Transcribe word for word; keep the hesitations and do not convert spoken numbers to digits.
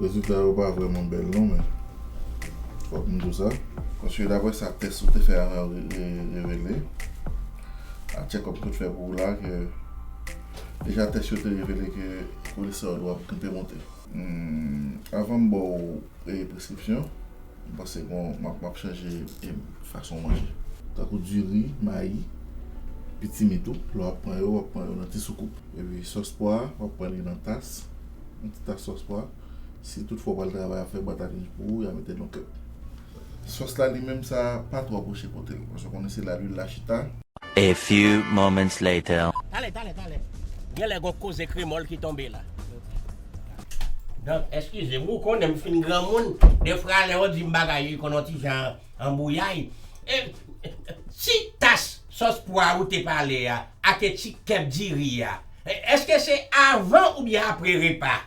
Rezilta yo pa vrèman bèl non, men fòk m di w sa. Paske daprè sa tès ou te fè avan yo re- re- revele, a tchèkòp ke w t fè pou ou la, ke deja tès yo te revele ke kolesteròl ou ap kanpe monte. Hmm, avan m ba w e, preskripsyon, m panse ke m ap, m ap chanje e, fason w manje. Tankou diri, mayi, pitimi tou, lè w ap pran yo, w ap pran yo nan ti soukoup. Epi sòs pwa, w ap pran li nan tas, yon ti tas sòs pwa. Si toutfwa w pral travay ap fè bwat a linj pou ou, y a mete l yon kèk. Sòs la li menm sa pa twò pwoche kote l, paske w konnen se la lwil la chita. A few moments later. Talè, talè, talè. Genlè gon koze kremòl ki tonbe la. Donk, eskize m, ou konnen m fin granmoun, defwa lè yo di m bagay, li konn yon ti jan anbouyay. E, ti tas sòs pwa ou te pale a, ak ti kèk diri a, e, èske se avan oubyen apre repa?